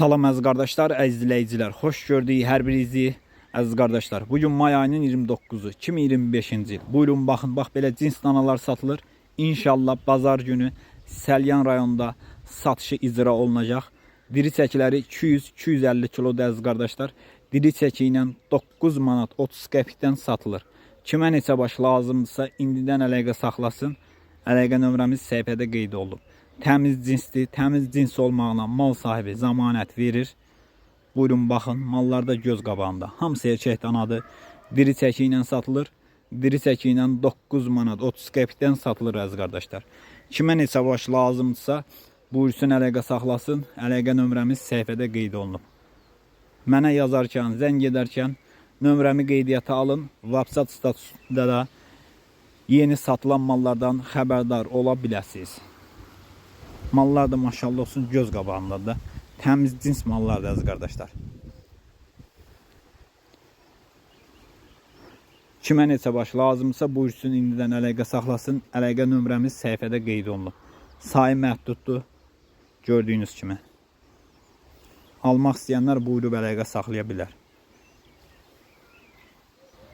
Salam əziz qardaşlar, əziz izləyicilər. Xoş gördük hər birinizi. Əziz qardaşlar, bu gün may ayının 29-u, 2025-ci il. Buyurun baxın, bax belə cins danalar satılır. İnşallah bazar günü Səlyan rayonunda satışı icra olunacaq. Diri çəkiləri 200-250 kilodur əziz qardaşlar. Diri çəki ilə 9 manat 30 qəpikdən satılır. Kimə neçə baş lazımdırsa indidən əlaqə saxlasın. Əlaqə nömrəmiz səhifədə qeyd olunub. Təmiz cinsdir. Təmiz cins olmağına mal sahibi zəmanət verir. Buyurun baxın, mallar da göz qabağında. Hamısı erkək danadır. Diri çəki ilə satılır. Diri çəki ilə 9 manat 30 qəpikdən satılır əziz qardaşlar. Kimə neçə baş lazımdırsa buyursun əlaqə saxlasın. Əlaqə nömrəmiz səhifədə qeyd olunub. Mənə yazarkən, zəng edərkən nömrəmi qeydiyyata alın. WhatsApp statusunda da yeni satılan mallardan xəbərdar ola biləsiniz. Mallar da maşallah olsun göz qabağında da. Təmiz cins mallardır əziz qardaşlar. Kimə neçə baş lazımsa buyursun indidən əlaqə saxlasın. Əlaqə nömrəmiz səhifədə qeyd olunub. Sayı məhduddur. Gördüyünüz kimi. Almaq istəyənlər buyurub əlaqə saxlaya bilər.